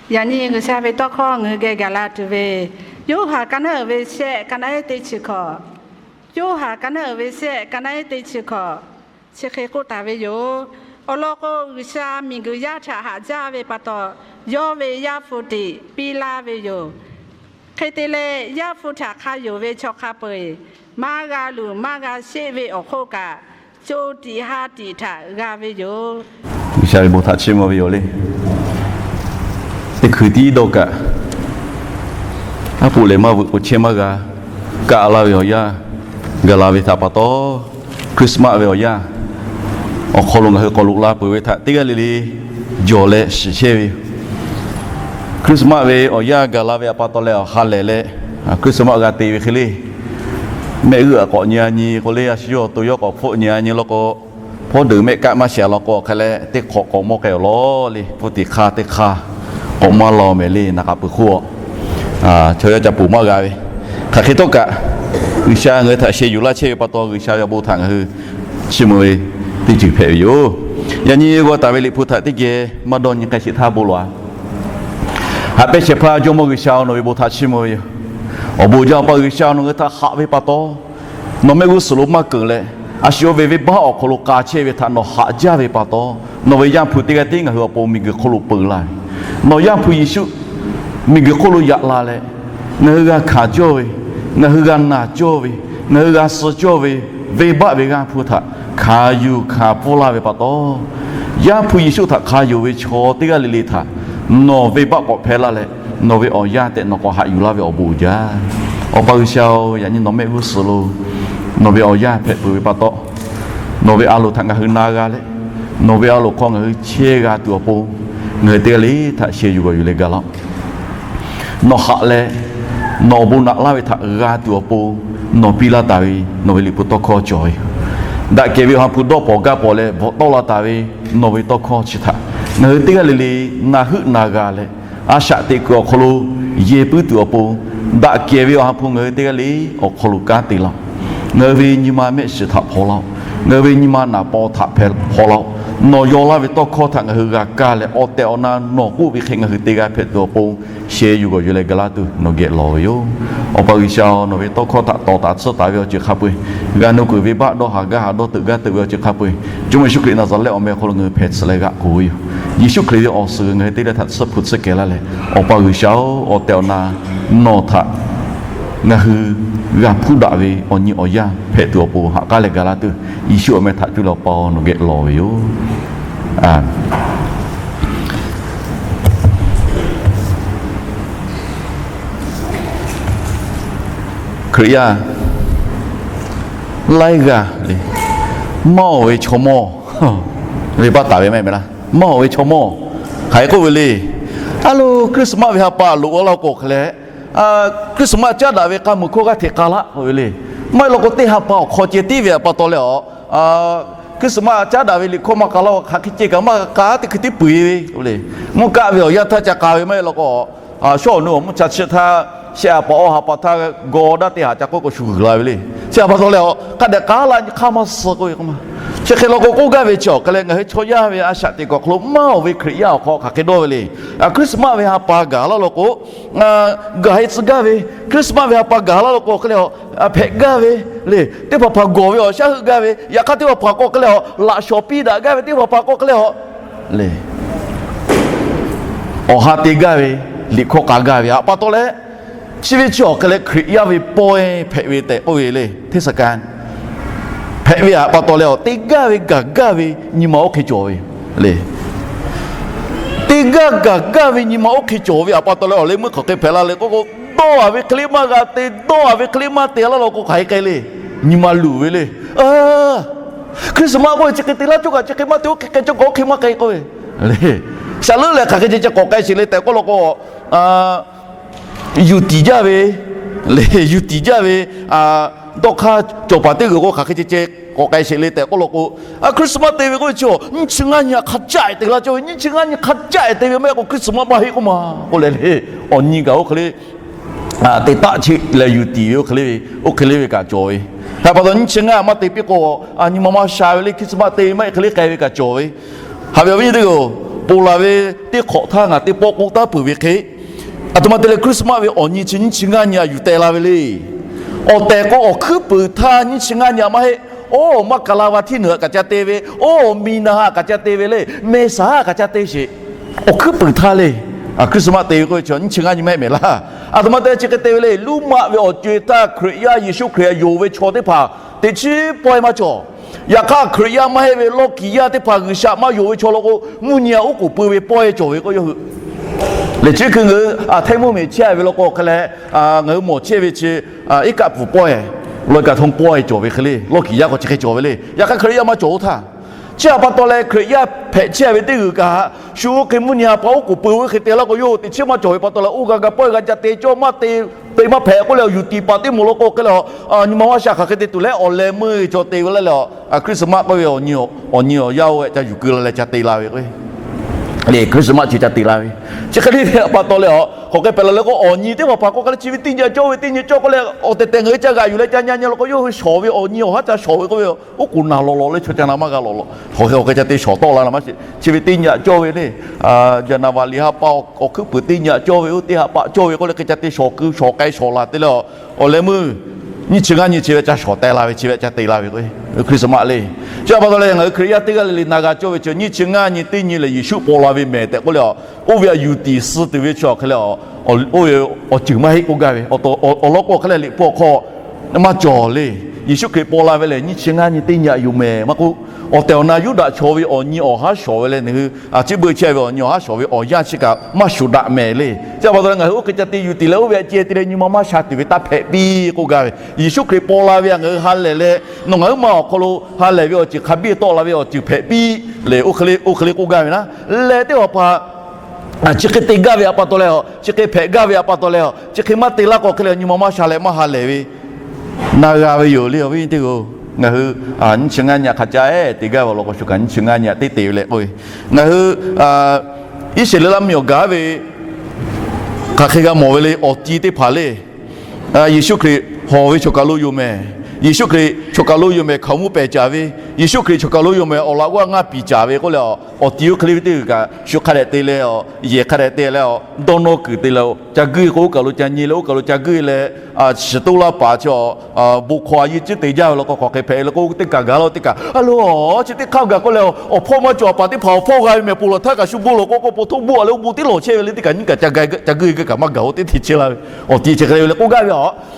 Yaꞈ nyi G'uiˬsha ve tawˇ hkawˇ ngaˬ hui geh gaˬ la tuˬ ve, Yoˇhanˬ ka naˉ uiˍ ve shehˆ, ka naˉ ehˉ teˇ chi hkawꞈ. Yoˇhanˬ ka naˉ uiˍ ve shehˆ, ka naˉ ehˉ teˇ chi hkawꞈ. Chi hk'e k'oˆ taˍ ve yoˬ. Awˬ lawn k'o, G'uiˬsha miˬguiˬ yaˇ htaꞈ haꞈ jaˇ ve pa taw, yawˇ ve Yaˇ hpu tiꞈ piˇ laˇ ve yoˬ. Hk'e te leh, Yaˇ hpu htaꞈ hk'a yonˍ ve chaw hk'a peu-eˬ maˇ g'a luˬ maˇ g'a sheˆ ve awˬ hk'oˆ kaꞈ, co tiꞈ ha tiꞈ htaꞈ g'a ve yoˬ. G'uiˬsha ve bon htaꞈ chiˇ mvuh ve yoˬ le. Teˇ hkui tiˉ dawˇ kaꞈ, aˉ poꞈ lehˬ maˇ veuꞈ k'o chehˇ maˇ g'a. Kaˆ laˇ ve awˬ yanˇ gaˬ la ve htaꞈ pa taw, Christmas ve awˬ yanˇ awˬ hk'aw lo ngaˬ hui k'awꞈ loꞈ la peuˬ ve htaꞈ teˇ g'aˇ le le jawˬ leh shiˍ chehˇ ve yoˬ. Christmas ve awˬ yanˇ gaˬ la ve htaꞈ pa taw leh awˬ ha lehˬ leh, Christmas g'a te ve hk'e le, mehˆ g'euˆ a k'awꞈ nyi a nyi k'o le, a shu yawˇ awˬ to yawˇ k'awꞈ hpfuhˆ nyi a nyi law k'o, hpawˇ deuˬ mehˆ kaˆ maˇ shehˍ law k'o, hk'e leh teˇ hk'awꞈ k'awꞈ mawˇ k'ai awˬ lawn le, hpu tiꞈ hk'aˇ teˇ hk'aˇ k'awꞈ maˇ law mehˍ le, naˍ k'a pui hk'oˆ a chaw yaˇ ca poˬ maˇ g'a ve. Hk'aˬ hk'e htawˇ kaꞈ, G'uiˬsha ngaˬ hui htaꞈ sheh yuˬ laˇ chehˇ ve pa taw, G'uiˬsha ve awˬ bon htaꞈ ngaˬ hui chiˇ mvuh ve teˇ ceuˬ hpehꞈ ve yoˬ. Yaꞈ nyi g'aw taˍ ve Liꞈ hpu htaꞈ teˇ geh maˇ dawˇ nyi k'ai sheˍ htaˇ bon lawˬ-a. Haꞈ pehnˇ shehˍ hpaˇ Jawˇmawˇ G'uiˬsha-oˬ, nawˬ ve bon htaꞈ chiˇ mvuh ve yoˬ. Awˬ bon jaˇ, Awˬ pa G'uiˬsha, nawˬ ngaˬ hui htaꞈ haꞈ ve pa taw, nawˬ mehˆ g'uˇ suhˍ lo maˇ keunˍ leh, a shu yawˇ ve venˇbaˆ awˬ hk'aw lo k'a chehˇ ve htaꞈ nawˬ haꞈ jaˇ ve pa taw, nawˬ ve Yaˇ hpu teˇ g'aˇ tiˉ ngaˬ hui awˬ pon miˬguiˬ hk'oˆ lo peu laˇ ve, nawˬ Yaˇ hpu Yeˍsuˆ miˬguiˬ hk'oˆ lo yaꞈ la leh, ngaˬ hui g'a hkanˍ cawˇ ve, ngaˬ hui g'a naˬ cawˇ ve, ngaˬ hui g'a suh cawˇ ve, venˇbaˆ ve G'aˇ hpu htaꞈ hkanˍ yuˬ hkanˍ pfuhˇ laˇ ve pa taw, Yaˇ hpu Yeˍsuˆ htaꞈ hk'a yonˍ ve chaw teˇ g'aˇ le le htaꞈ nawˬ venˇbaˆ k'awꞈ hpehˇ laˇ leh, nawˬ ve awˬ yanˇ tehꞈ nawˬ k'awꞈ haꞈ yuˬ laˇ ve awˬ bon uiˍ jaˇ. Awˬ pa G'uiˬsha-oˬ, yaꞈ nyi nawˬ mehˆ g'uˇ suhˍ lo nawˬ ve awˬ yanˇ hpehꞈ peuˬ ve pa taw, nawˬ ve a loˍ htaꞈ ngaˬ hui na g'a leh, nawˬ ve a loˍ hk'aw ngaˬ hui chehˇ g'a tuˬ awˬ pon, ngaˬ hui teˇ g'aˇ le htaꞈ sheh yuˬ g'awˬ yuˬ leh gaˬ laˇ-oˆ. Nawˬ haꞈ leh, nawˬ awˬ bon naꞈ laˇ ve htaꞈ g'a tuˬ awˬ pon, nawˬ piˇ laˇ taˍ ve nawˬ ve Liꞈ hpu tawˇ hkawˇ cawˬ ve yoˬ. Daꞈ kehˬ ve Awˬ ha hpu dawˇ pawˍ gaˇ pawˍ leh bvuhꞈ tawˆ la taˍ ve nawˬ ve tawˇ hkawˇ chi htaꞈ ngaˬ hui teˇ g'aˇ le le na heuˆ na g'a leh, a shaꞈ teꞈ kuiˬ awˬ hk'aw lo yehˬ puiˉ tuˬ awˬ pon, daꞈ kehˬ ve Awˬ ha hpu ngaˬ hui teˇ g'aˇ le awˬ hk'aw lo kanˉ te laˇ-oˆ. Ngaˬ hui ve nyi ma mehˆ shiˍ htaꞈ hpaw laˇ-oˆ. Ngaˬ hui ve nyi ma naˍ paw htaꞈ hpehꞈ hpaw laˇ-oˆ. Nawˬ yaw laˇ ve tawˇ hkawˇ htaꞈ ngaˬ hui g'a kaˇ leh, awˬ tehˬ awˬ na nawˬ k'oˆ ve hk'e ngaˬ hui teˇ g'aˇ hpehꞈ tuˬ awˬ pon, sheh yuˬ g'awˬ yuˬ leh gaˬ laˇ tuˬ nawˬ geh lawˬ ve yoˬ. Awˬ pa G'uiˬsha-oˬ, nawˬ ve tawˇ hkawˇ htaꞈ tawˍ taˍ tsuhˇ taˍ ve awˬ ceuˬ hk'a peu-eˬ, g'a nuˇ kuiˬ venˇbaˆ dawˇ haˍ gaˇ haˍ dawˇ teuꞈ gaˇ teuꞈ ve awˬ ceuˬ hk'a peu-eˬ, Jawˇmawˇ Yeˍsuˆ Hkriꞈ Naˍzaˍrehˆ awˬ meh awˬ hk'aw lo ngaˬ hui hpehꞈ tcuh leh g'aꞈ k'oˬ ve yoˬ. Yeˍsuˆ Hkriꞈ ve awˬ suhˍ ngaˬ hui teˇ g'aˇ htaꞈ tsuhˇ hpu tsuhˇ kehˬ laˇ leh, Awˬ pa G'uiˬsha-oˬ, awˬ tehˬ awˬ na nawˬ htaꞈ ngaˬ hui g'a hpuˇ daꞈ ve awˬ nyi awˬ yanˇ hpehꞈ tuˬ awˬ pon haꞈ k'aˉ leh gaˬ laˇ tuˬ, Yeˍsuˆ awˬ meh htaꞈ cuˇ leh Awˬ pa-oˬ, nawˬ geh lawˬ ve yoˬ. Hkriꞈ yaˇ laiˉ g'aˇ le, mawˇ ve chaw mawˇ ve baˆ taˍ ve maˇ heˆ meh laˇ. Mawˇ ve chaw mawˇ hk'aˬ hk'e k'oˆ ve le. A lo, Christmas ve ha pa loꞈ-a laˇ k'o hk'e leh, Christmas caˉ daꞈ ve k'a muiˬ hkawˇ g'aˇ hteꞈ k'a laˇ k'oˆ ve le. Maˇ heˆ law k'o, teˇ ha pa awˬ hk'aw ceh tiˉ ve pa taw leh, a, Christmas caˉ daꞈ ve liꞈ hkawˇ maˇ k'a laˇ, hk'aˬ hk'e ceh kaꞈ maˇ k'a, teˇ hkui tiˉ peu-eˬ ve le. Mvuhˇ kaˆ ve awˬ yanˇ htaˇ ca k'a ve maˇ heˆ law k'o, shawˉ awˬ nu awˬ mvuhˇ cha chiˆ htaˇ, shehˆ ha pa awˇ ha pa htaˇ gaw daˇ teˇ ha ca k'oˆ k'o shu g'uiˬ la ve le. Chi a pa taw leh, hk'a dehꞈ k'a laˇ nyi hk'aˇ maˇ suh k'oˆ ve k'o ma. Chi hk'e law k'o, k'oˆ gaˇ ve chi awˬ hk'e leh, ngaˬ hui chaw yaˇ ve a shaꞈ teꞈ kuiˬ awˬ hk'aw lo mawˇ ve Hkriꞈ yaˇ awˬ hk'aw hk'aˬ hk'e dawˇ ve le. Christmas ve ha pa gaˬ laˇ law k'o, gaˬ-e tcuh gaˇ ve, Christmas ve ha pa gaˬ laˇ law k'o hk'e leh, hpehꞈ gaˇ ve le. Teˇ hpaˍ hpaˍ gawˬ ve awˬ shaˉ heuˆ gaˇ ve, yaꞈ hk'aˇ teˇ hpaˍ hpaˍ k'o hk'e leh, laꞈ shawˍ piˇ daꞈ gaˇ ve teˇ hpaˍ hpaˍ k'o hk'e leh, le, awˬ ha te gaˇ ve, liꞈ hkawˇ k'a gaˇ ve a pa taw leh, chi ve chi awˬ hk'e leh Hkriꞈ yaˇ ve pawehˇ hpehꞈ ve tehꞈ k'oˆ ve le. Hteˇsaˍkaˍ hpehꞈ ve a pa taw leh, awˬ te gaˇ ve gaˬ gaˇ ve nyi ma oˇ hk'e cawˬ ve le. Te gaˇ gaˬ gaˇ ve nyi ma oˇ hk'e cawˬ ve a pa taw leh, awˬ leh meuˇ hk'aˬ hk'e hpehꞈ la le k'oˆ k'o, dawˇ-a ve hk'e le maˇ g'a te, dawˇ-a ve hk'e le maˇ te laˇ law k'o hk'aˬ hk'e k'ai le. Nyi ma luˬ ve le. Christmas k'oˆ ve chi hk'e te laˇ cawˇ kaꞈ chi hk'e maˇ te, oˇ hk'e k'ai cawˇ kaꞈ oˇ hk'e maˇ k'ai k'oˆ ve le. Shaˍ leuˉ leh hk'aˬ hk'e ceh ceh k'awꞈ k'ai sheˍ le tehꞈ k'oˆ law k'o, yuˬ tiˍ jaˇ ve le, yuˬ tiˍ jaˇ ve, dawˇ hk'aˇ cawˬ paˍ teˇ g'uiˬ k'o hk'aˬ hk'e ceh ceh k'awꞈ k'ai sheˍ le tehꞈ k'oˆ law k'o, Christmas te ve k'oˆ ve chi, nyiˇ chi ngaˇ nyi hk'a caˆ-e te laˇ cawˇ ve, nyiˇ chi ngaˇ nyi hk'a caˆ-e te ve maˇ heˆ k'o Christmas maˇ heˆ k'oˆ ma k'oˆ leh le. Awˬ nyi kaꞈ oˇ hk'e le te taˆ chi leh yuˬ tiˍ ve oˇ hk'e le ve, oˇ hk'e le ve kaꞈ cawˬ ve. Hk'e pa taw nyiˇ chi ngaˇ maˇ te piˇ k'o, nyi ma maˇ sha ve le, Christmas te ve maˇ heˆ hk'e le k'ai ve kaꞈ cawˬ ve. Haꞈ ve awˬ viˉ nyi teˇ g'aˇ-oˬ, ponˬ laˬ ve teˇ hk'awꞈ htaˇ ngaˬ teˇ pawˆ k'oˆ taˉ peuˬ ve hk'e, aˬ htoꞈ ma te leh Christmas ve awˬ nyi chi nyiˇ chi ngaˇ nyi aꞈ yuˬ teh la ve le. Awˬ tehˬ k'o, awˬ hkuiˉ puiˍ htaˇ nyiˇ chi ngaˇ nyi aꞈ maˇ heˆ. Oˇ maˇ kaˍ la va htiˇ nuˬ aꞈ kaꞈ ca te ve, oˇ mi na aꞈ kaꞈ ca te ve le, mehˬ shaˍ aꞈ kaꞈ ca te sheˍ. Awˬ hkuiˉ puiˍ htaˇ le, Christmas te ve k'oˆ ve chi nyiˇ chi ngaˇ nyi maˇ heˆ mehˍ laˇ. Aˬ htoꞈ ma te chi hk'e te ve le, Roˉmaꞈ ve awˬ co-e htaˇ Hkriꞈ yaˇ Yeˍsuˆ Hkriꞈ aꞈ yonˍ ve chaw teˇ hpaˍ teꞈ chiˉ pawehˇ maˇ cawˬ. Yaꞈ hk'aˇ, Hkriꞈ yaˇ maˇ heˆ ve lawˇ kiˍ yaˇ teˇ hpaˍ G'uiˬsha maˇ yonˍ ve chaw law k'o, mvuhˇ nyi aꞈ oˉ k'oˍ pui ve pawehˇ cawˬ ve k'oˆ yawˇ hui. Lehˬ chi hkui ngaˬ hui Htaiˇ mvuhˇ miˬ chehˇ ve law k'o hk'e leh, ngaˬ hui mawˬ chehˇ ve chi iˉ kaˆ pfuhˍ pawehˇ, lawˇ kaꞈ htaˇ pawehˇ cawˬ ve hk'e le, lawˇ kiˍ yaˇ k'o chi hk'e cawˬ ve le. Yaꞈ hk'aˇ Hkriꞈ yaˇ maˇ cawˬ oˇ htaˇ, chi htaꞈ pa taw leh Hkriꞈ yaˇ hpehꞈ chehˇ ve teˇ g'uiˬ kaꞈ, shu oˇ hk'e mvuhˇ nyi aꞈ pa oˉ k'oˍ pui ve hk'e te laˇ k'o, yawˇ hui teꞈ chiˉ maˇ cawˬ ve pa taw leh, oˇ g'a g'a pawehˇ g'a ca te cawˇ maˇ te, te maˇ hpehꞈ k'oˆ leh, yuˬ tiˍ paˍ teˇ moˍ law k'o hk'e leh, nyi ma maˇ sha hk'aˬ hk'e te tuˬ leh awˬ leh meuˇ cawˬ te ve laˇ leh, Christmas k'oˆ ve awˬ nyi awˬ yanˇ oˇ ve ca yuˬ keu la leh ca te la ve k'o, Christmas chi ca te la ve. Chi hk'e le ve pa taw leh, hk'aˬ hk'e hpehꞈ la leh k'o, awˬ nyi teˇ hpaˍ hpaˍ k'o hk'e le chi ve teˇ nyi aꞈ cawˇ ve teˇ nyi cawˇ k'oˆ leh, awˬ tehˬ tehˬ ngaˬ hui ca g'aꞈ yuˬ leh ca nyi nyi law k'o, yawˇ hui shawˍ ve awˬ nyi awˬ haˉ ca shawˍ ve k'oˆ ve, oˉ k'oˍ naˬ lawꞈ lawꞈ leh chaw ca na maˇ g'a lawꞈ lawꞈ. Hk'aˬ hk'e hk'aˬ hk'e ca te shawˍ tawˆ la maˇ sheˍ. Chi ve teˇ nyi aꞈ cawˇ ve le, January ha pa awˬ hkuiˉ puiˍ teˇ nyi aꞈ cawˇ ve oˇ teˇ ha pa cawˇ ve k'oˆ leh hk'e ca te shawˍ keu shawˍ k'ai shawˍ laˬ te leh, awˬ leh meuˇ nyiˇ chi ngaˇ nyi chi ve ca shawˍ teh la ve, chi ve ca te la ve k'o, Christmas le. Chi pa taw leh ngaˬ hui Hkriꞈ yaˇ teˇ g'aˇ le le na g'a cawˇ ve chi nyiˇ chi ngaˇ nyi teˇ nyi lehˬ Yeˍsuˆ paw la ve mehˍ tehꞈ k'oˆ leh, oˇ ve aꞈ yuˬ tiˍ suh tuˬ ve chi awˬ hk'e leh, oˇ ve awˬ ceuˬ maˇ heˆ k'oˆ gaˇ ve, awˬ lawn k'o hk'e leh liꞈ hpu awˬ hk'aw maˇ cawˬ le. Yeˍsuˆ Hkriꞈ paw la ve lehˬ nyiˇ chi ngaˇ nyi teˇ nyi aꞈ yoˬ mehˍ maˇ k'oˆ, awˬ tehˬ awˬ na Yuˇdaꞈ chaw ve awˬ nyi awˬ haˉ shawˍ ve leh, ngaˬ hui chi beuꞈ chehˇ ve awˬ nyi awˬ haˉ shawˍ ve awˬ yanˇ chi kaꞈ maˇ shuˍ daꞈ mehˍ le. Chi pa taw leh ngaˬ hui oˇ hk'e ca te yuˬ tiˍ leh oˇ ve aꞈ ceh te leh nyi ma maˇ sha tuˬ ve taˇ hpehꞈ piˇ k'oˆ gaˇ ve. Yeˍsuˆ Hkriꞈ paw la ve aꞈ ngaˬ hui ha lehˬ leh, nawˬ ngaˬ hui ma awˬ hk'aw lo ha lehˬ ve awˬ ceuˬ hk'a biˇ tawˆ la ve awˬ ceuˬ hpehꞈ piˇ le, oˇ hk'e le k'oˆ gaˇ ve naˉ. Leh teˇ hpaˍ hpaˍ chi hk'e te gaˇ ve aꞈ pa taw leh, chi hk'e hpehꞈ gaˇ ve aꞈ pa taw leh, chi hk'e maˇ te laˇ k'o hk'e leh nyi ma maˇ sha leh maˇ ha lehˬ ve na g'a ve yoˬ le. Awˬ viˉ nyi teˇ hpaˍ, ngaˬ hui nyiˇ chi ngaˇ nyi aꞈ hk'a ca-e te gaˇ ve awˬ lawn k'o, shu kaꞈ nyiˇ chi ngaˇ nyi aꞈ teˇ te ve leh k'oˆ ve, ngaˬ hui Iˉsaˍreˍlaˆ mvuhˇmiˬ awˬ gaˬ ve hk'aˬ hk'e g'a mawˬ ve le. Awˬ ti teˇ hpaˍ le, Yeˍsuˆ Hkriꞈ hawˬ ve choˬ kaˬ lo yoˬ mehˍ. Yeˍsuˆ Hkriꞈ choˬ kaˬ lo yoˬ mehˍ hkaoˍmonˇ pehˬ caˍ ve, Yeˍsuˆ Hkriꞈ choˬ kaˬ lo yoˬ mehˍ awˬ laꞈ g'awˇ ngaˇ piˍ caˍ ve k'oˆ leh, awˬ ti oˇ hk'e le ve teˇ g'uiˬ kaꞈ shu hk'a dehꞈ te leh, yehˬ hk'a dehꞈ te leh, dawˇ nawˇ kuiˬ te leh, ca guˇ k'o oˇ kaˬ lo ca nyi leh, oˇ kaˬ lo ca guˇ leh, shiˍ toˇ laˇ paˍ chi bon hkawˇ a yinˇ ciˉ te jaˇ ve law k'o, hk'aˬ hk'e hpehꞈ le k'o, teˇ kaˬ gaˬ la teˇ kaˬ a lo, chi teˇ hk'aˇ gaˬ k'oˆ leh, awˬ hpawˇ maˇ cawˬ paˍ teˇ hpaˍ awˬ hpawˇ g'a ve mehˍ, ponˬ laˬ htaˇ kaꞈ shu bon lawˬ k'o k'o, po htoˆ bon a leh oˇ bon tiˉ lawˬ chehˇ ve le, teˇ kaˬ nyiˇ kaˬ ca guˇ g'a kaꞈ maˇ gaˬ-o teˇ hteˇ chehˇ laˇ ve. Awˬ ti chi hk'e le k'oˆ gaˇ ve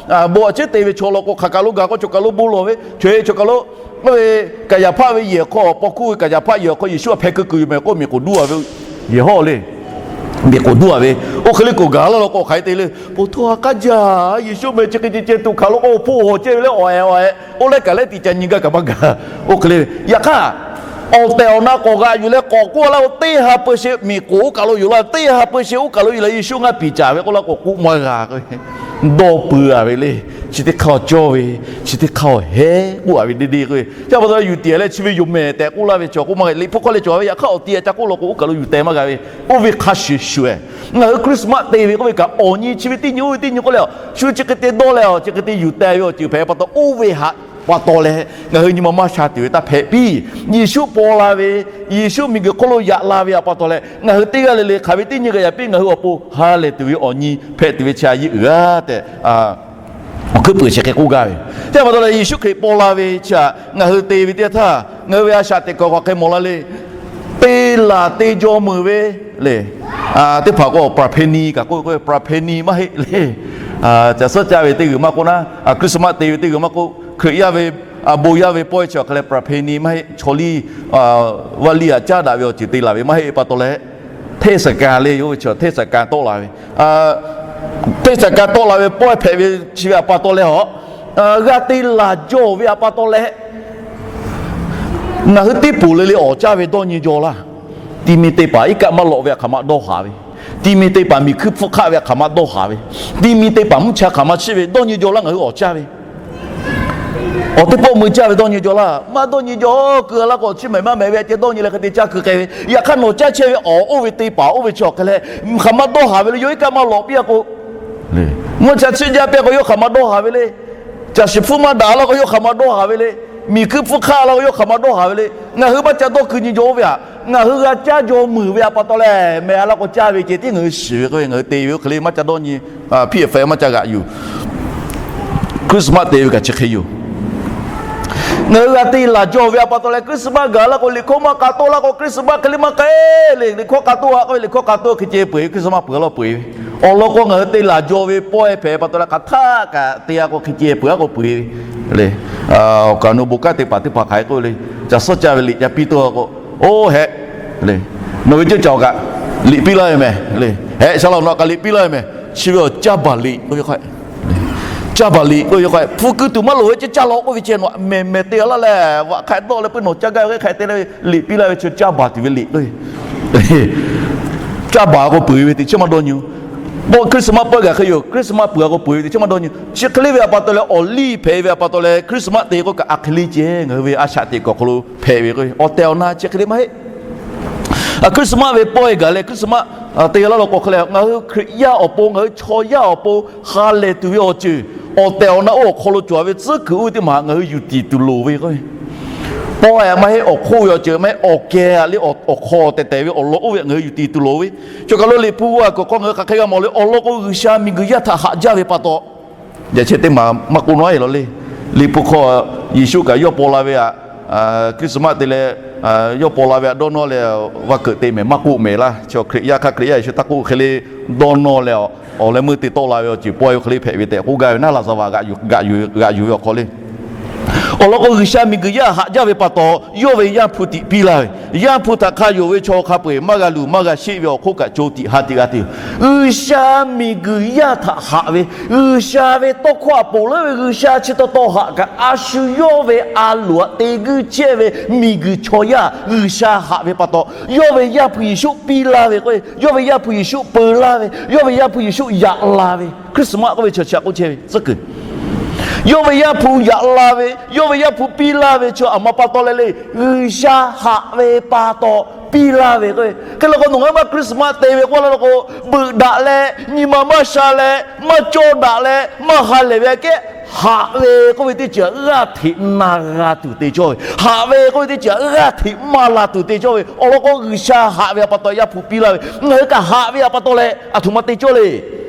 a, bon a ciˉ te ve chaw law k'o, hk'aˬ kaˬ lo gaˬ k'o, choˬ kaˬ lo bon lawˬ ve, choˬ e choˬ kaˬ lo, oˇ ve Kaˍyaˍhpaˆ ve yehˬ hk'aw, paw hkuˇ ve Kaˍyaˍhpaˆ yehˬ hk'aw Yeˍsuˆ a hpeh keu kuiˬ yoˬ mehˍ k'oˆ, miˬ k'oˍ duˇ a ve yehˬ hawˇ le. Miˬ k'oˍ duˇ a ve, oˇ hk'e le k'oˍ gaˬ laˇ law k'o, hk'aˬ hk'e te le, po htoˆ a k'aˉ jaˇ, Yeˍsuˆ mehˍ chi hk'e ceh ceh tuˬ hk'aˬ lo k'o, awˬ hpawˇ hawˬ chehˇ ve le, awˬ ehˍ awˬ ehˍ, oˇ leh kaꞈ leh tiꞈ ca nyi gaˇ kaꞈ maˇ gaˬ. Oˇ hk'e le, yaꞈ hk'aˇ awˬ tehˬ awˬ na k'awꞈ g'aꞈ yuˬ leh k'awꞈ k'oˆ laˇ k'o, teˇ ha peu sheˍ miˬ k'oˍ oˇ kaˬ lo yoˬ laˇ, teˇ ha peu sheˍ oˇ kaˬ lo yoˬ laˇ, Yeˍsuˆ ngaˇ piˍ caˍ ve k'oˆ laˇ k'o, k'oˆ maˇ g'a k'o, dawˇ pui a ve le. Chi teˇ hk'aˇ cawˇ ve, chi teˇ hk'aˇ hehˉ k'oˆ a ve deˇ deˇ k'o, chi pa taw yuˬ tiˍ leh chi ve yoˬ mehˍ tehꞈ k'oˆ laˇ ve chi k'oˆ maˇ g'a. Liꞈ hpu hk'aw leh cawˬ ve, yaꞈ hk'aˇ awˬ ti a ca k'oˆ law k'o, oˇ kaˬ lo yuˬ teh maˇ g'a ve, oˇ ve hk'a shuˍ shuˍ e. Ngaˬ hui Christmas te ve k'oˆ ve kaꞈ, awˬ nyi chi ve teˇ nyi oˇ ve teˇ nyi k'oˆ leh, shu chi hk'e te dawˇ leh, chi hk'e te yuˬ teh ve awˬ ceuˬ hpehꞈ pa taw, oˇ ve htaꞈ pa taw leh ngaˬ hui nyi ma maˇ sha tuˬ ve taˇ hpehꞈ piˇ. Yeˍsuˆ paw la ve, Yeˍsuˆ miˬguiˬ hk'oˆ lo yaꞈ la ve aꞈ pa taw leh, ngaˬ hui teˇ g'aˇ le le hk'aˬ ve teˇ nyi g'a yaꞈ piˇ, ngaˬ hui awˬ pon ha lehˬ tuˬ ve awˬ nyi hpehꞈ tuˬ ve chi a yeˇ uiˍ g'aˇ tehꞈ awˬ hkuiˉ puiˍ chi hk'e k'oˆ gaˇ ve. Chi pa taw leh Yeˍsuˆ Hkriꞈ paw la ve chi htaꞈ ngaˬ hui te ve teˇ yanˇ htaˇ, ngaˬ hui ve a shaꞈ teꞈ kuiˬ hk'aˬ hk'e mawˬ la le. Te laˬ te jaw meuˬ ve le. Teˇ hpaˍ k'o ประเพณี kaꞈ k'oˆ ve, ประเพณี maˇ heˆ le. Caˬ suhˉ caˇ ve teˇ g'uiˬ maˇ k'oˆ naˉ, Christmas te ve teˇ g'uiˬ maˇ k'oˆ, Hkriꞈ yaˇ ve bon yaˇ ve pawehˇ chi awˬ hk'e leh ประเพณี maˇ heˆ. Chaw liˇ vaˇ liˇ aꞈ caˉ daꞈ ve awˬ ceuˬ te laˬ ve maˇ heˆ pa taw leh, เทศกาล le, yawˇ ve chi เทศกาล tawˆ la ve, เทศกาล tawˆ la ve pawehˇ hpehꞈ ve chi ve aꞈ pa taw leh a, g'a te laˬ jaw ve aꞈ pa taw leh, ngaˬ hui teˇ poˬ le le awˍ caˇ ve dawˇ nyi jaw laˇ. Ti mi te paˍ iˉ kaˆ maˇ lawꞈ ve aꞈ hk'aˬ ma dawˇ haˍ ve, ti mi te paˍ miˬ hkuiˇ hpfuhˇ hk'aˆ ve aꞈ hk'aˬ ma dawˇ haˍ ve, ti mi te paˍ mvuhˇ cha hk'aˬ ma chiˇ ve dawˇ nyi jaw laˇ ngaˬ hui awˍ caˇ ve. Awˬ teˇ pawˆ mui caˇ ve dawˇ nyi jaw laˇ, maˇ dawˇ nyi jaw keu a laˇ k'o, chi mehˍ maˇ mehˍ ve aꞈ ceh dawˇ nyi leh hk'e te caˇ keu k'ai ve. Yaꞈ hk'aˇ nawˬ caˇ chehˇ ve awˬ oˇ ve te paˍ oˇ ve chi awˬ hk'e leh, hk'aˬ ma dawˇ haˍ ve le, yawˇ iˉ kaˆ maˇ lawꞈ piˇ a k'o, mvuhˇ cha chiˇ jaˇ piˇ a k'o, yawˇ hk'aˬ ma dawˇ haˍ ve le. Caˬ shiˍ hpfuhˇ maˇ daꞈ laˇ k'o, yawˇ hk'aˬ ma dawˇ haˍ ve le. Miˬ hkuiˇ hpfuhˇ hk'aˆ la k'o yawˇ hk'aˬ ma dawˇ haˍ ve le. Ngaˬ hui maˇ ca dawˇ ku nyi jaw oˇ ve htaꞈ ngaˬ hui g'a caˇ jaw meuˍ ve htaꞈ pa taw leh, mehˬ a la k'o caˇ ve ceh tiˉ ngaˬ hui shiˍ ve k'oˆ ve, ngaˬ hui te ve oˇ hk'e le maˇ ca dawˇ nyi, hpiˆ hpehꞈ maˇ ca g'aꞈ yuˬ. Christmas te ve kaꞈ chi hk'e yoˬ. Ngaˬ hui g'a te laˬ jaw ve htaꞈ pa taw leh Christmas gaˬ la k'o, liꞈ hkawˇ maˇ k'a tawˆ la k'o, Christmas hk'e le maˇ k'ai le. Liꞈ hkawˇ k'a tawˆ la k'o, liꞈ hkawˇ k'a tawˆ hk'e ceh peuˬ, Christmas peuˬ a lawˇ peuˬ ve. Awˬ lawn k'o, ngaˬ hui te laˬ jaw ve pawehˇ hpehꞈ pa taw leh, hk'aˬ htaˆ kaꞈ te a k'o hk'e ceh peuˬ a k'o peuˬ ve le. Awˬ kaˍ awˬ nu bon kanˉ te paˍ teˇ hpaˍ hk'aˬ hk'e k'oˆ le, caˬ suhˉ caˇ ve liꞈ ca piˇ tuˬ a k'o, oˇ hehꞈ le, nawˬ ve ceuˇ caˬ awˬ kaꞈ liꞈ piˇ laˇ ve mehˬ le. Hehꞈ, shaˍ laꞈ nawˬ kaꞈ liꞈ piˇ laˇ ve mehˬ. Chi ve awˬ caˇ baˬ liꞈ k'oˆ ve k'o, caˇ baˬ liꞈ k'oˆ ve k'o, hpu keu tuˬ maˇ loˍ ve ceh caˇ law k'oˆ ve ceh nawˬ mehˬ mehˬ te a laˇ leh, vaꞈ hk'aˆ dawˆ leh puiˉ nawˬ caˇ gaˇ ve hk'e hk'e te leh liꞈ piˇ laˇ ve chi caˇ baˬ tuˬ ve liꞈ k'oˆ ve. Caˇ baˬ k'o peuˬ ve teꞈ chiˉ maˇ dawˇ nyi. Bawˆ Christmas pawehˇ gaˬ hk'e yoˬ, Christmas peuˬ a k'o peuˬ ve teꞈ chiˉ maˇ dawˇ nyi. Chi hk'e le ve htaꞈ pa taw leh awˬ liˇ hpehꞈ ve htaꞈ pa taw leh Christmas te k'o kaꞈ a hk'e le ceh ngaˬ hui ve a shaꞈ teꞈ kuiˬ awˬ hk'aw lo hpehꞈ ve k'o, awˬ tehˬ awˬ na chi hk'e le maˇ heˆ. Christmas ve pawehˇ gaˬ leh Christmas te laˇ law k'o hk'e leh, ngaˬ hui Hkriꞈ yaˇ awˬ pon, ngaˬ hui chaw yaˇ awˬ pon ha lehˬ tuˬ ve awˬ ceuˬ, awˬ tehˬ awˬ na oˇ awˬ hk'aw lo cawˬ ve tcuhˉ kuiˬ oˇ ve teˇ maˬ ngaˬ hui yuˬ tiˍ tuˬ loˍ ve k'o, pawehˇ maˇ heˆ, awˬ hk'oˆ ve awˬ ceuˬ maˇ heˆ, awˬ kehˬ le, awˬ hk'aw tehˬ tehˬ ve awˬ lawn oˇ ve ngaˬ hui yuˬ tiˍ tuˬ loˍ ve. Chaw kaˬ lo Liꞈ hpu g'a kuiˬ hk'aw ngaˬ hui hk'aˬ hk'e g'a mawˬ le, awˬ lawn k'o G'uiˬsha miˬguiˬ yaˇ htaꞈ haꞈ jaˇ ve pa taw, yaꞈ chehˇ teˇ maˬ maˇ k'oˆ nawˉ e law le. Liꞈ hpu hk'aw Yeˍsuˆ kaꞈ yawˇ paw la ve htaꞈ, Christmas te leh yawˇ paw la ve htaꞈ dawˇ nawˇ leh, va keuꞈ te mehˬ maˇ k'oˆ mehˬ laˇ. Chaw Hkriꞈ yaˇ hk'aˇ Hkriꞈ yaˇ Yeˍsuˆ taˇ k'oˆ hk'e le, dawˇ nawˇ leh awˬ leh meuˇ te tawˆ la ve awˬ ceuˬ pawehˇ ve hk'e le hpehꞈ ve tehꞈ k'oˆ gaˇ ve naˉ laˍzaˍvaˍ g'aꞈ yuˬ ve awˬ hk'aw le. Awˬ lawn k'o G'uiˬsha miˬguiˬ yaˇ haꞈ jaˇ ve pa taw, yawˇ ve Yaˇ hpu tiꞈ piˇ laˇ ve, Yaˇ hpu htaꞈ hk'a yonˍ ve chaw hk'a peu-eˬ maˇ g'a luˬ maˇ g'a sheˆ ve awˬ hk'oˆ kaꞈ co tiꞈ ha tiꞈ g'a te yoˬ. G'uiˬsha miˬguiˬ yaˇ htaꞈ haꞈ ve, G'uiˬsha ve tawˇ hkawˇ htaꞈ ponˬ leuˉ ve G'uiˬsha chi taw taw haꞈ kaꞈ a shu yawˇ ve a loˍ htaꞈ te guiˇ chehˇ ve miˬguiˬ chaw yaˇ G'uiˬsha haꞈ ve pa taw, yawˇ ve Yaˇ hpu Yeˍsuˆ piˇ laˇ ve k'o, yawˇ ve Yaˇ hpu Yeˍsuˆ peu laˇ ve, yawˇ ve Yaˇ hpu Yeˍsuˆ yaꞈ la ve, Christmas k'oˆ ve chaw chi htaꞈ k'oˆ chehˇ ve tcuhˉ kuiˬ. Yawˇ ve Yaˇ hpu yaꞈ la ve, yawˇ ve Yaˇ hpu piˇ laˇ ve chi a ma pa taw leh le, G'uiˬsha haꞈ ve pa taw piˇ laˇ ve k'o. Hk'e la k'o nawˬ ngaˬ hui maˇ Christmas te ve k'oˆ la k'o, beuꞈ daꞈ leh nyi ma maˇ sha leh maˇ cawˇ daꞈ leh maˇ ha lehˬ ve aꞈ kehˉ haꞈ ve k'oˆ ve teˇ ceuˬ g'aˇ hteꞈ na g'a tuˬ te cawˇ ve, haꞈ ve k'oˆ ve teˇ ceuˬ g'aˇ hteꞈ maˇ la tuˬ te cawˇ ve. Awˬ lawn k'o G'uiˬsha haꞈ ve htaꞈ pa taw Yaˇ hpu piˇ laˇ ve, ngaˬ hui kaꞈ haꞈ ve htaꞈ pa taw leh aˬ htoꞈ ma te cawˇ le.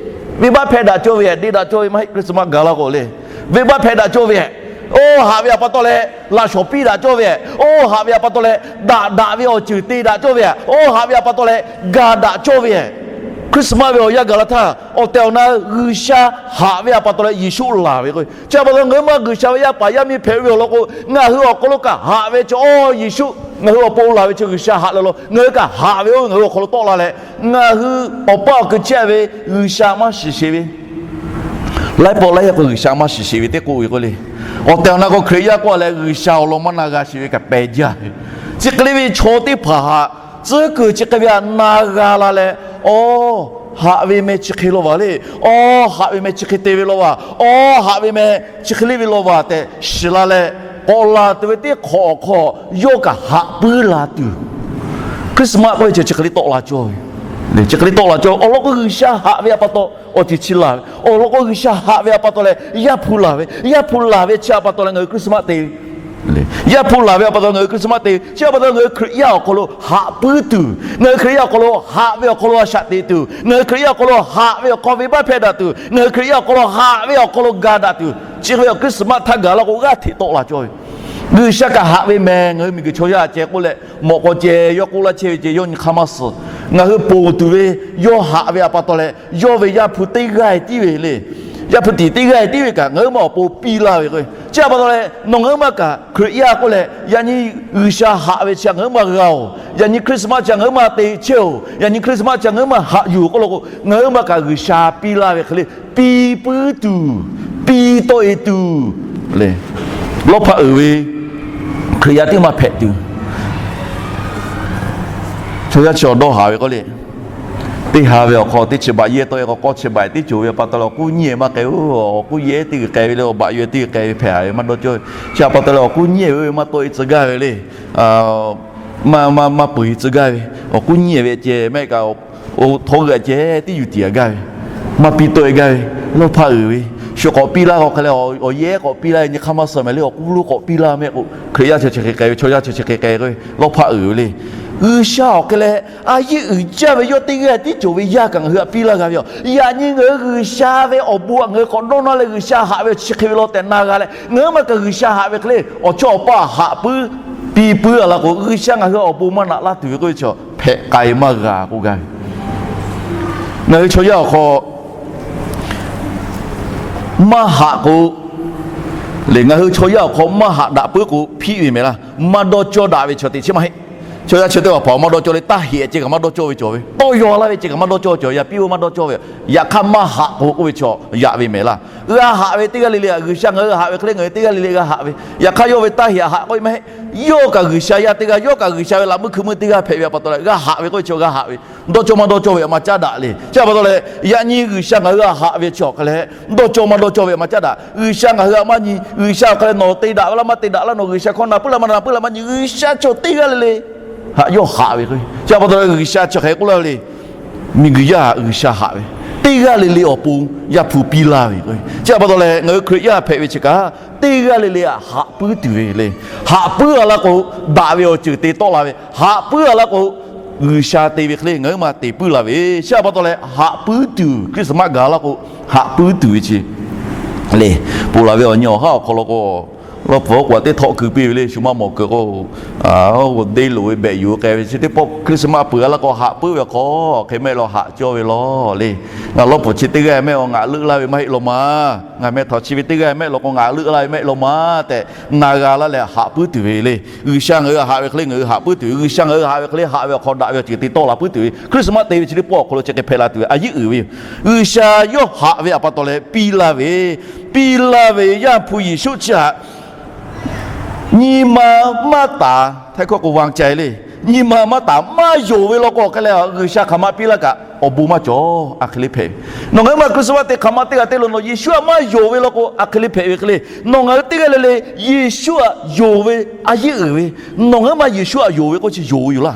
Venˇbaˆ hpehˇ daꞈ cawˇ ve, deˇ daꞈ cawˇ ve maˇ heˆ, Christmas gaˬ la k'o le. Venˇbaˆ hpehˇ daꞈ cawˇ ve, oˇ haꞈ ve htaꞈ pa taw leh laꞈ shawˍ piˇ daꞈ cawˇ ve, oˇ haꞈ ve htaꞈ pa taw leh daꞈ daꞈ ve awˬ ceuˬ te daꞈ cawˇ ve, oˇ haꞈ ve htaꞈ pa taw leh ga daꞈ cawˇ ve. Christmas ve awˬ yanˇ gaˬ la htaˇ, awˬ tehˬ awˬ na G'uiˬsha haꞈ ve htaꞈ pa taw leh Yeˍsuˆ laˬ ve k'o, chi htaꞈ pa taw ngaˬ hui maˇ G'uiˬsha ve yaˇ paˍ yaˇ miˇ hpehꞈ ve awˬ lawn k'o, ngaˬ hui awˬ hk'aw lo kaꞈ haꞈ ve chi, oˇ Yeˍsuˆ ngaˬ hui awˬ pon laˬ ve chi G'uiˬsha haꞈ la law, ngaˬ hui kaꞈ haꞈ ve oˇ ve ngaˬ hui awˬ hk'aw lo tawˆ la leh, ngaˬ hui awˬ paˇ awˬ keu chehˇ ve G'uiˬsha maˇ shiˍ sheˍ ve, laiˉ pawˆ laiˉ yaˇ k'o G'uiˬsha maˇ shiˍ sheˍ ve teˇ k'oˆ ve k'o le. Awˬ tehˬ awˬ na k'o Hkriꞈ yaˇ k'oˆ leh G'uiˬsha awˬ lawn maˇ na g'a sheˍ ve kaꞈ pehˬ jaˇ ve. Chi hk'e le ve chaw teˇ hpaˍ htaꞈ tcuhˉ kuiˬ chi hk'e ve htaꞈ na g'a la leh, awˬ, haꞈ ve meh chi hk'e law vaˬ le. Awˬ, haꞈ ve meh chi hk'e te ve law vaˬ. Awˬ, haꞈ ve meh chi hk'e le ve law vaˬ tehꞈ shiˍ la leh, k'awꞈ laˬ tuˬ ve teˇ hk'awꞈ awˬ hk'aw yawˇ kaꞈ haꞈ puiˉ la tuˬ, Christmas k'oˆ ve chi chi hk'e le tawˆ la cawˇ ve. Chi hk'e le tawˆ la cawˇ. Awˬ lawn k'o G'uiˬsha haꞈ ve htaꞈ pa taw awˬ ceuˬ chi laˬ ve. Awˬ lawn k'o G'uiˬsha haꞈ ve htaꞈ pa taw leh Yaˇ hpu laˬ ve. Yaˇ hpu laˬ ve chi htaꞈ pa taw leh ngaˬ hui Christmas te ve. Yaˇ hpu laˬ ve htaꞈ pa taw ngaˬ hui Christmas te ve. Chi htaꞈ pa taw ngaˬ hui Hkriꞈ yaˇ awˬ hk'aw lo haꞈ puiˉ tuˬ, ngaˬ hui Hkriꞈ yaˇ awˬ hk'aw lo haꞈ ve awˬ hk'aw lo a shaꞈ teꞈ tuˬ, ngaˬ hui Hkriꞈ yaˇ awˬ hk'aw lo haꞈ ve awˬ hk'aw venˇbaˆ hpehˇ daꞈ tuˬ, ngaˬ hui Hkriꞈ yaˇ awˬ hk'aw lo haꞈ ve awˬ hk'aw lo ga daꞈ tuˬ, chi ve awˬ Christmas htaˇ gaˬ la k'o g'aˇ hteꞈ tawˆ la cawˇ ve. G'uiˬsha kaꞈ haꞈ ve meh, ngaˬ hui miˬguiˬ chaw yaˇ ceh k'oˆ leh mawꞈ k'aw ceh yawˇ k'oˆ laˇ chehˇ ve ceh yawˇ nyi hk'aˇ maˇ suh. Ngaˬ hui ponˬ tuˬ ve yawˇ haꞈ ve htaꞈ pa taw leh, yawˇ ve Yaˇ hpu teˇ g'aˇ tiˉ ve le. Yaˇ hpu tiꞈ teˇ g'aˇ tiˉ ve kaꞈ ngaˬ hui maˇ awˬ pon piˇ laˇ ve k'o, chi htaꞈ pa taw leh nawˬ ngaˬ hui maˇ kaꞈ Hkriꞈ yaˇ k'oˆ leh yaꞈ nyi G'uiˬsha haꞈ ve chi htaꞈ ngaˬ hui maˇ g'a-oˬ. Yaꞈ nyi Christmas chi htaꞈ ngaˬ hui maˇ te chehˇ-oˬ. Yaꞈ nyi Christmas chi htaꞈ ngaˬ hui maˇ haꞈ yuˬ k'oˆ la k'o, ngaˬ hui maˇ kaꞈ G'uiˬsha piˇ laˇ ve hk'e le, piˇ puiˉ tuˬ, piˇ tawˆ e tuˬ le, lawˇ hpaˇ uiˍ ve Hkriꞈ yaˇ tiˉ maˇ hpehꞈ tuˬ. Chaw yaˇ chi awˬ dawˇ haˍ ve k'oˆ le. Teˇ ha ve awˬ hk'aw teˇ chi baꞈ yehˇ tawˆ e k'o, k'awˇ chi baꞈ teˇ cawˬ ve pa taw leh awˬ k'uˉ nyiˇ e maˇ k'ai-o. Awˬ k'uˉ yehˇ teˇ g'uiˬ k'ai ve le, awˬ baꞈ yehˇ teˇ g'uiˬ k'ai ve hpehꞈ ve maˇ dawˇ cawˇ ve. Chi htaꞈ pa taw leh awˬ k'uˉ nyiˇ e ve maˇ tawˆ e tcuh gaˇ ve le. Maˇ, maˇ, maˇ peuˬ e tcuh gaˇ ve, awˬ k'uˉ nyiˇ e ve ceh mehˆ kaꞈ, oˇ htawˇ g'euꞈ ceh tiˉ yuˬ tiˍ a gaˇ ve, maˇ piˇ tawˆ e gaˇ ve, lawˇ hpaˇ uiˍ ve, shu k'awꞈ piˇ laˇ k'o hk'e leh, awˬ yehˉ k'awꞈ piˇ laˇ ve, nyi hk'aˇ maˇ suh mehˍ le, awˬ k'uˉ lo k'awꞈ piˇ laˇ mehˆ k'o, Hkriꞈ yaˇ chi chi hk'e k'ai ve, chaw yaˇ chi chi hk'e k'ai k'o, lawˇ hpaˆ uiˍ ve le. G'uiˬsha awˬ hk'e leh a yeˇ uiˍ jaˇ ve yawˇ teˇ g'aˇ tiˉ cawˬ ve yaˇ kaꞈ ngaˬ hui htaꞈ piˇ laˇ g'a ve yoˬ. Yaꞈ nyi ngaˬ hui G'uiˬsha ve awˬ bon htaꞈ ngaˬ hui k'awꞈ dawˇ nawˇ leh G'uiˬsha haꞈ ve awˬ chi hk'e ve law tehꞈ na g'a leh, ngaˬ hui maˇ kaꞈ G'uiˬsha haꞈ ve hk'e le, awˬ chawˇ awˬ paˇ haꞈ puiˉ piˇ puiˉ a la k'o, G'uiˬsha ngaˬ hui awˬ bon maˇ naꞈ laˇ tuˬ ve k'oˆ ve chaw hpehꞈ k'ai maˇ g'a k'oˆ gaˇ ve. Ngaˬ hui chaw yaˇ awˬ hk'aw maˇ haꞈ k'o, le ngaˬ hui chaw yaˇ awˬ hk'aw maˇ haꞈ daꞈ puiˉ k'o hpiˆ ve mehˍ laˇ. Maˇ dawˇ cawˇ daꞈ ve chaw teꞈ chi maˇ heˆ. Chaw yaˇ chi teˇ hpaˍ hpaˍ maˇ dawˇ cawˇ le, taˇ heꞈ ceh kaꞈ maˇ dawˇ cawˇ ve cawˬ ve, tawˇ yaw laˇ ve ceh kaꞈ maˇ dawˇ cawˇ ve cawˬ, yaꞈ piˇ oˇ maˇ dawˇ cawˇ ve. Yaꞈ hk'aˇ maˇ haꞈ k'o k'oˆ ve chaw yaꞈ ve mehˍ laˇ. G'a haꞈ ve teˇ g'aˇ le le, G'uiˬsha ngaˬ hui haꞈ ve hk'e le ngaˬ hui teˇ g'aˇ le le g'a haꞈ ve. Yaꞈ hk'aˇ yawˇ ve taˇ heꞈ haꞈ k'oˆ ve maˇ heˆ. Yawˇ kaꞈ G'uiˬsha yaˇ teˇ g'aˇ, yawˇ kaꞈ G'uiˬsha ve laꞈ meuˇ hkui meuˇ teˇ g'aˇ hpehꞈ ve pa taw leh g'a haꞈ ve k'oˆ ve chaw g'a haꞈ ve. Dawˇ cawˇ maˇ dawˇ cawˇ ve htaꞈ maˇ caˉ daꞈ le. Chi pa taw leh yaꞈ nyi G'uiˬsha ngaˬ hui g'a haꞈ ve chi awˬ hk'e leh, dawˇ cawˇ maˇ dawˇ cawˇ ve htaꞈ maˇ caˉ daꞈ. G'uiˬsha ngaˬ hui htaꞈ maˇ nyi, G'uiˬsha awˬ hk'e leh nawˬ te daꞈ ve laˇ maˇ te daꞈ laˇ, nawˬ G'uiˬsha hkawˇ na puiˉ laˇ maˇ na puiˉ laˇ maˇ nyi, G'uiˬsha chaw teˇ g'aˇ le le htaꞈ yawˇ haꞈ ve k'o. Chi pa taw leh G'uiˬsha chi hk'e k'oˆ laˇ ve le. Miˬguiˬ yaˇ G'uiˬsha haꞈ ve, teˇ g'aˇ le le awˬ pon Yaˇ hpu piˇ laˇ ve k'o. Chi pa taw leh ngaˬ hui Hkriꞈ yaˇ hpehꞈ ve chi kaꞈ, teˇ g'aˇ le le htaꞈ haꞈ puiˉ tuˬ ve le. Haꞈ puiˉ a laˇ k'o, daꞈ ve awˬ ceuˬ te tawˆ la ve. Haꞈ puiˉ a laˇ k'o, G'uiˬsha te ve hk'e le ngaˬ hui maˇ te puiˉ la ve. Chi pa taw leh haꞈ puiˉ tuˬ, Christmas gaˬ laˇ k'o, haꞈ puiˉ tuˬ ve chi le. Ponˬ laˬ ve awˬ nyi awˬ haˉ awˬ hk'aw lo k'o, lawˇ pfuhˍ k'o teˇ htawˆ keu piˇ ve le, shu maˇ mawˬ keu k'o, deˇ loˍ ve behꞈ yuˬ k'ai ve chi teˇ pawˆ Christmas peuˬ a laˇ k'o, haꞈ puiˉ ve awˬ hk'aw hk'e mehˆ law haꞈ cawˇ ve law le. Ngaˬ lawˇ pfuhˍ chi teˇ g'aˇ mehˆ a ngaˬ leuˆ laˇ ve maˇ heˆ law ma. Ngaˬ meh htawnˍ chi ve teˇ g'aˇ mehˆ law k'o ngaˬ leuˆ laˇ ve mehˆ law ma tehꞈ na g'a laˇ leh haꞈ puiˉ tuˬ ve le. G'uiˬsha ngaˬ hui haꞈ ve hk'e le ngaˬ hui haꞈ puiˉ tuˬ ve, G'uiˬsha ngaˬ hui haꞈ ve hk'e le haꞈ ve awˬ hk'aw daꞈ ve awˬ ceuˬ te tawˆ la puiˉ tuˬ ve, Christmas te ve chi teˇ pawˆ awˬ hk'aw lo chi hk'e hpehꞈ la tuˬ ve a yeˇ uiˍ ve yoˬ. G'uiˬsha yawˇ haꞈ ve a pa taw leh piˇ laˇ ve, piˇ laˇ ve Yaˇ hpu Yeˍsuˆ chi htaꞈ nyi ma maˇ taˍ, htaiˇ hkawˇ k'o วางใจ le, nyi ma maˇ taˍ maˇ yonˍ ve law k'o hk'e leh G'uiˬsha hk'aˬ ma piˇ laˇ kaꞈ awˬ bon maˇ cawˬ. A hk'e le hpehꞈ ve. Nawˬ ngaˬ hui ma Christmas te hk'aˬ ma teˇ g'aˇ te lo nawˬ Yeˍsuˆ htaꞈ maˇ yonˍ ve law k'o a hk'e le hpehꞈ ve hk'e le. Nawˬ ngaˬ hui teˇ g'aˇ le le Yeˍsuˆ htaꞈ yonˍ ve a yeˇ uiˍ ve, nawˬ ngaˬ hui ma Yeˍsuˆ htaꞈ yonˍ ve k'o chi yonˍ ve yoˬ laˇ.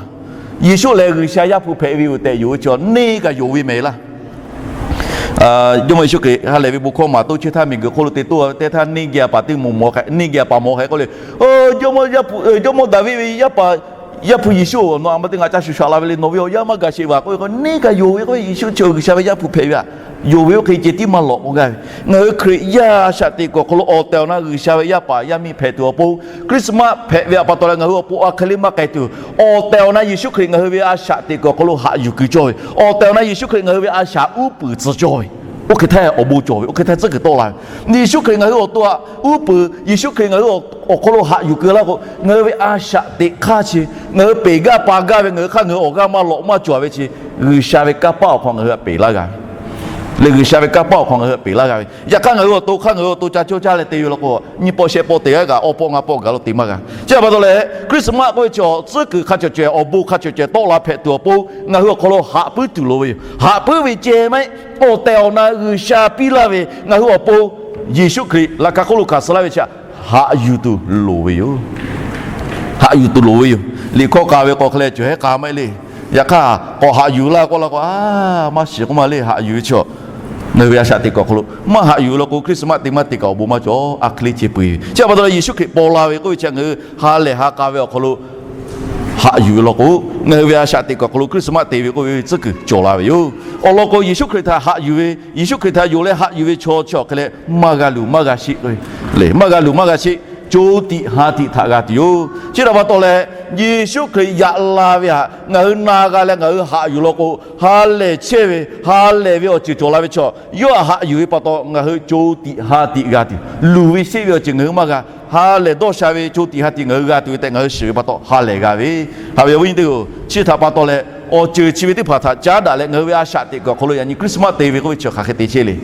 Yeˍsuˆ lehˬ G'uiˬsha Yaˇ hpu hpehꞈ ve yoˬ tehꞈ yonˍ ve chaw neˇ kaꞈ yonˍ ve mehˍ laˇ. Jawˇmawˇ Yeˍsuˆ Hkriꞈ ha lehˬ ve bon hkawˇ maˍ toˇ chehˇ htaˇ miˬguiˬ hk'oˆ lo te toˇ ve teˇ htaˇ neˇ geh a paˍ teˇ moˍ mawˬ hk'e, neˇ geh a paˍ mawˬ hk'e k'oˆ le, Jawˇmawˇ Daˍviˆ ve Yaˇ hpu Yeˍsuˆ-oˬ, nawˬ a ma teˇ ngaˬ ca shuˍ shaꞈ la ve le. Nawˬ ve awˬ yanˇ maˇ gaˬ sheˍ vaˬ k'oˆ ve k'o, neˇ kaꞈ yonˍ ve k'oˆ ve, Yeˍsuˆ chi G'uiˬsha ve Yaˇ hpu hpehꞈ ve htaꞈ yonˍ ve oˇ hk'e ceh tiˉ maˇ lawꞈ k'oˆ gaˇ ve. Ngaˬ hui Hkriꞈ yaˇ a shaꞈ teꞈ kuiˬ awˬ hk'aw lo awˬ tehˬ awˬ na G'uiˬsha ve yaˇ paˍ yaˇ miˇ hpehꞈ tuˬ awˬ pon, Christmas hpehꞈ ve a pa taw leh ngaˬ hui awˬ pon a hk'e le maˇ k'ai tuˬ, awˬ tehˬ awˬ na Yeˍsuˆ Hkriꞈ ngaˬ hui ve a shaꞈ teꞈ kuiˬ awˬ hk'aw lo haꞈ yuˬ kuiˬ cawˇ ve, awˬ tehˬ awˬ na Yeˍsuˆ Hkriꞈ ngaˬ hui ve a shaꞈ uˉ peunˍ tcuh cawˇ ve, oˇ hk'e htaˇ awˬ bon cawˬ ve, oˇ hk'e htaˇ tcuhˉ kuiˬ tawˆ la ve. Yeˍsuˆ Hkriꞈ ngaˬ hui awˬ to htaꞈ uˉ peunˍ, Yeˍsuˆ Hkriꞈ ngaˬ hui awˬ hk'aw lo haꞈ yuˬ kuiˬ laˇ k'o, ngaˬ hui ve a shaꞈ teꞈ hk'aˇ chi, ngaˬ hui peˬ gaˇ pa gaˇ ve, ngaˬ hui hk'aˇ ngaˬ hui awˬ g'aˇ maˇ lawꞈ maˇ cawˬ ve chi, G'uiˬsha ve kanˇ paˆ awˬ hk'aw ngaˬ hui htaꞈ peˬ laˇ g'a ve. Leh G'uiˬsha ve kanˇ paˆ awˬ hk'aw ngaˬ hui htaꞈ peˬ laˇ g'a ve. Yaꞈ hk'aˇ ngaˬ hui awˬ to hk'aˇ ngaˬ hui awˬ to ca cawˇ caˇ leh te ve law k'o, nyiˇ pawˆ shehˆ pawˆ te g'a kaꞈ awˇ pawˆ ngaˇ pawˆ gaˬ lo te maˇ g'a. Chi pa taw leh Christmas k'oˆ ve chaw tcuhˉ kuiˬ hk'a cawˬ cawehˬ, awˬ bon hk'a cawˬ cawehˬ tawˆ la hpehꞈ tuˬ awˬ pon ngaˬ hui awˬ hk'aw lo haꞈ puiˉ tuˬ loˍ ve yoˬ. Haꞈ puiˉ ve ceh maˇ heˆ, awˬ tehˬ awˬ na G'uiˬsha piˇ laˇ ve ngaˬ hui awˬ pon Yeˍsuˆ Hkriꞈ laꞈ ka hk'oˆ lo hkanˍ suh laˇ ve chi haꞈ yuˬ tuˬ loˍ ve yoˬ. Haꞈ yuˬ tuˬ loˍ ve yoˬ. Liꞈ hkawˇ k'a ve k'o hk'e leh cawˬ hehˉ k'a maˇ heˆ le. Yaꞈ hk'aˇ k'awꞈ haꞈ yuˬ laˇ k'oˆ la k'o, a, maˇ shiˍ k'oˆ ma le. Haꞈ yuˬ ve chaw, ngaˬ hui ve a shaꞈ teꞈ kuiˬ awˬ hk'aw lo maˇ haꞈ yuˬ law k'o, Christmas te maˇ te kaꞈ awˬ bon maˇ cawˬ. A hk'e le ceh peu e ve. Chi pa taw leh Yeˍsuˆ Hkriꞈ paw la ve k'oˆ ve chi ngaˬ hui ha lehˬ ha k'a ve awˬ hk'aw lo haꞈ yuˬ ve law k'o, ngaˬ hui ve a shaꞈ teꞈ kuiˬ awˬ hk'aw lo Christmas te ve k'oˆ ve tcuhˉ kuiˬ cawˬ la ve yoˬ. Awˬ lawn k'o, Yeˍsuˆ Hkriꞈ htaꞈ haꞈ yuˬ ve, Yeˍsuˆ Hkriꞈ htaꞈ yonˍ leh haꞈ yuˬ ve chaw chi awˬ hk'e leh maˇ g'a luˬ maˇ g'a sheˆ k'o, lehˬ maˇ g'a luˬ maˇ g'a sheˆ, co tiꞈ ha tiꞈ htaꞈ g'a tuˬ yoˬ. Chi htaꞈ pa taw leh, Yeˍsuˆ Hkriꞈ yaꞈ la ve htaꞈ ngaˬ hui na g'a leh ngaˬ hui haꞈ yuˬ law k'o, ha lehˬ chehˇ ve, ha lehˬ ve awˬ ceuˬ cawˬ la ve chaw yawˇ htaꞈ haꞈ yuˬ ve pa taw ngaˬ hui co tiꞈ ha tiꞈ g'a tuˬ, luˬ ve sheˆ ve awˬ ceuˬ ngaˬ hui maˇ g'a. Ha lehˬ dawˇ sha ve co tiꞈ ha tiꞈ ngaˬ hui g'a tuˬ ve tehꞈ ngaˬ hui shiˍ ve pa taw ha lehˬ g'a ve. Haꞈ ve awˬ viˉ awˬ nyi teˇ-oˬ, chi htaꞈ pa taw leh awˬ ceuˬ chi ve teˇ hpaˍ htaꞈ caˉ daꞈ leh ngaˬ hui ve a shaꞈ teꞈ kuiˬ awˬ hk'aw lo yaꞈ nyi Christmas te ve k'oˆ ve chi hk'aˬ hk'e te chehˇ le.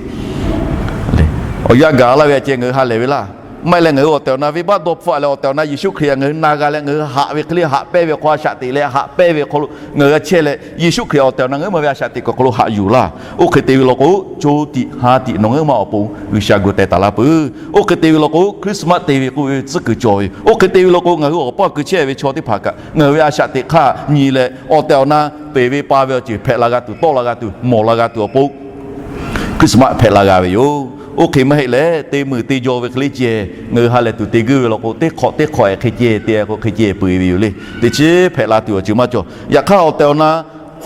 Awˬ yanˇ gaˬ laˇ ve a ceh ngaˬ hui ha lehˬ ve laˇ. Maˇ heˆ leh ngaˬ hui awˬ tehˬ awˬ na venˇbaˆ dawˇ hpfuhˆ leh awˬ tehˬ awˬ na Yeˍsuˆ Hkriꞈ htaꞈ ngaˬ hui na g'a leh ngaˬ hui haꞈ ve hk'e le haꞈ pehnˇ ve awˬ hk'aw a shaꞈ teꞈ leh haꞈ pehnˇ ve awˬ hk'aw lo ngaˬ hui g'a chehˇ leh Yeˍsuˆ Hkriꞈ awˬ tehˬ awˬ na ngaˬ hui ma ve a shaꞈ teꞈ kuiˬ awˬ hk'aw lo haꞈ yuˬ laˇ. Oˇ hk'e te ve law k'o, co tiꞈ ha tiꞈ nawˬ ngaˬ hui ma awˬ pon G'uiˬsha gu teh taˍ laˇ peuˬ. Oˇ hk'e te ve law k'o, Christmas te ve k'oˆ ve tcuhˉ kuiˬ cawˬ ve. Oˇ hk'e te ve law k'o, ngaˬ hui awˬ paˇ keu chehˇ ve chaw teˇ hpaˍ kaꞈ ngaˬ hui ve a shaꞈ teꞈ hk'aˇ nyi leh awˬ tehˬ awˬ na peˬ ve pa ve awˬ ceuˬ hpehꞈ la g'a tuˬ, tawˆ la g'a tuˬ, mawˬ la g'a tuˬ awˬ pon Christmas hpehꞈ la g'a ve yoˬ. Oˇ hk'e maˇ heˆ leh, te meuˬ te jaw ve hk'e le ceh ngaˬ hui ha lehˬ tuˬ te guˇ ve law k'o, teˇ hk'awꞈ teˇ hk'awꞈ ehˍ hk'e ceh te k'o hk'e ceh peuˬ ve yoˬ le. Teˇ chiˉ hpehꞈ la tuˬ awˬ ceuˬ maˇ cawˬ. Yaꞈ hk'aˇ awˬ tehˬ awˬ na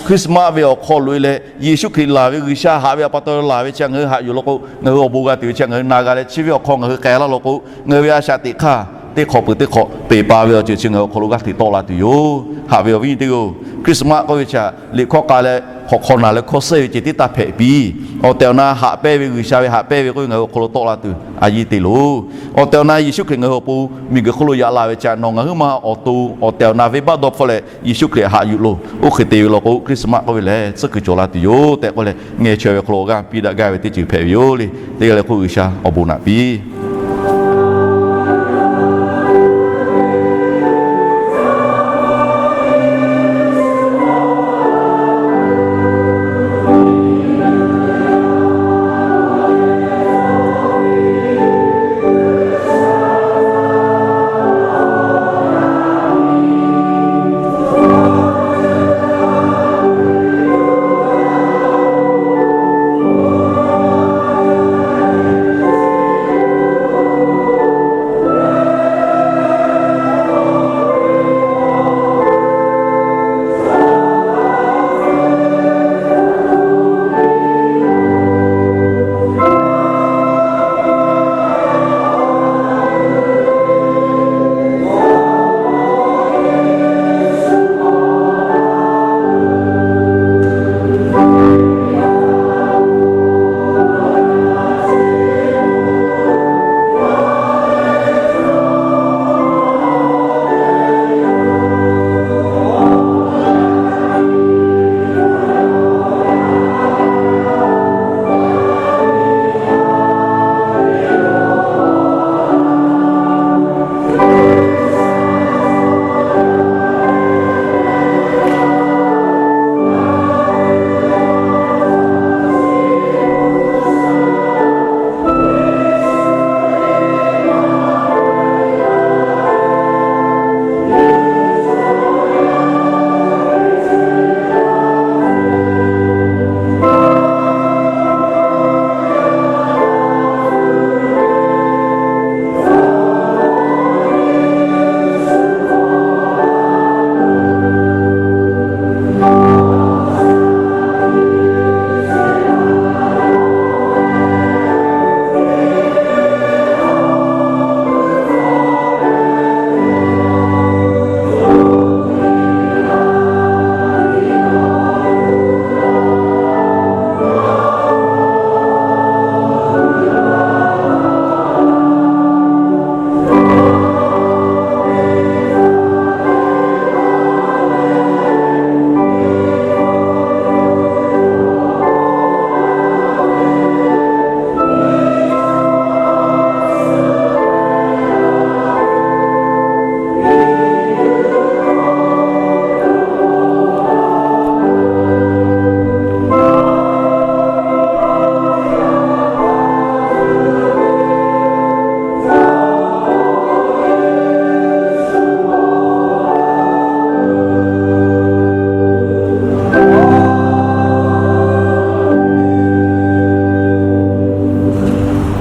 Christmas ve awˬ hk'aw lo e leh Yeˍsuˆ Hkriꞈ laˬ ve, G'uiˬsha haꞈ ve awˬ pa taw laˬ ve chi ngaˬ hui haꞈ yuˬ law k'o, ngaˬ hui awˬ bon g'a tuˬ ve chi ngaˬ hui na g'a leh, chi ve awˬ hk'aw ngaˬ hui k'ai laˇ law k'o, ngaˬ hui ve a shaꞈ teꞈ hk'aˇ teˇ hk'awꞈ peuˬ teˇ hk'awꞈ peꞈ pa ve awˬ ceuˬ chi ngaˬ hui awˬ hk'aw lo g'aˇ hteꞈ tawˆ la tuˬ yoˬ. Haꞈ ve awˬ viˉ nyi teˇ-oˬ, Christmas k'oˆ ve chi liꞈ hkawˇ k'a leh hk'awꞈ hk'aw naˬ leh hkawˇ suhˉ ve ceh tiˉ taˇ hpehꞈ piˇ. Awˬ tehˬ awˬ na haꞈ pehnˇ ve, G'uiˬsha ve haꞈ pehnˇ ve k'oˆ ve ngaˬ hui awˬ hk'aw lo tawˆ la tuˬ a yiˇ te loˬ. Awˬ tehˬ awˬ na Yeˍsuˆ Hkriꞈ ngaˬ hui awˬ pon miˬguiˬ hk'oˆ lo yaꞈ la ve chi nawˬ ngaˬ huiˉ ma awˬ to awˬ tehˬ awˬ na venˇbaˆ dawˇ hpfuhˇ leh Yeˍsuˆ Hkriꞈ haꞈ yuˬ loˬ. Oˇ hk'e te ve law k'o, Christmas k'oˆ ve lehˬ tcuhˉ kuiˬ cawˬ la tuˬ yoˬ tehꞈ k'oˆ leh, ngeh chaweh ve hk'aw lo awˬ g'aˇ piˇ daꞈ gaˇ ve teˇ ceuˬ hpehꞈ ve yoˬ le. Teˇ g'aˇ leh k'o, G'uiˬsha awˬ bon naꞈ piˇ.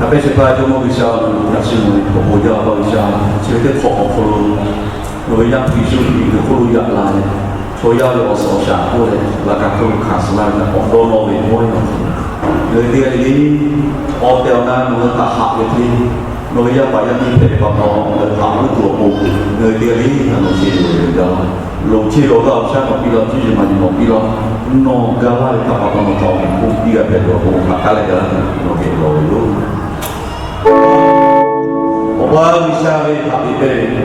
Aˬ pehˉ shehˍ hpaˇ Jawˇmawˇ G'uiˬsha, yaꞈ shi nawˬ ve awˬ bon jaˇ, Awˬ pa G'uiˬsha, chi ve teˇ hk'awꞈ awˬ hk'aw lo nawˬ ve Yaˇ hpu Yeˍsuˆ Hkriꞈ miˬguiˬ hk'oˆ lo yaꞈ la leh, chaw yaˇ ve awˬ suhˍ awˬ shaˍ hk'oˆ leh laꞈ ka hk'oˆ lo hkanˍ suh laˇ ve awˬ dawˇ nawˇ ve mawˇ yaˇ, ngaˬ hui teˇ g'aˇ le le awˬ tehˬ awˬ na nawˬ hui htaꞈ haꞈ ve hk'e, nawˬ ve yaˇ paˍ yaˇ miˇ hpehꞈ ve pa taw ngaˬ hui haꞈ g'uˇ tuˬ awˬ pon, ngaˬ hui teˇ g'aˇ le htaꞈ nawˬ che loˬ ve yoˬ. Loˍ cheˇ ve awˬ g'aˇ awˬ shaˉ nawˬ piˇ laˇ, cuˇ yiˍ maˍ yiˍ nawˬ piˇ laˇ, nawˬ ga laˇ ve htaꞈ pa taw nawˬ htaꞈ awˬ meꞈ awˬ hponˇ piˇ g'a hpehꞈ ve awˬ pon hk'aˬ hk'aˇ leh ga laˇ tuˬ nawˬ geh lawˬ ve yoˬ. Awˬ pa G'uiˬsha ve haꞈ ve hpehꞈ ve,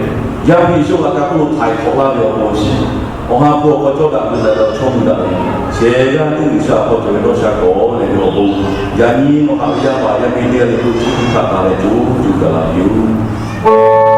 Yaˇ hpu Yeˍsuˆ laꞈ ka hk'oˆ lo htaiˍ hk'awꞈ laˇ ve awˬ pon awˬ shiˍ, awˬ ha hpu awˬ hk'aw cawˇ daꞈ ve leh awˬ chawˇ mui daꞈ ve, shehˍ g'aˇ tiˉ G'uiˬsha awˬ hk'aw cawˬ ve dawˇ sha k'awꞈ leh ve awˬ pon, yaꞈ nyi nawˬ haꞈ ve yaˇ paˍ yaˇ miˇ teˇ g'aˇ le k'o, chi htaꞈ taˍ leh co co gaˬ la ve yoˬ.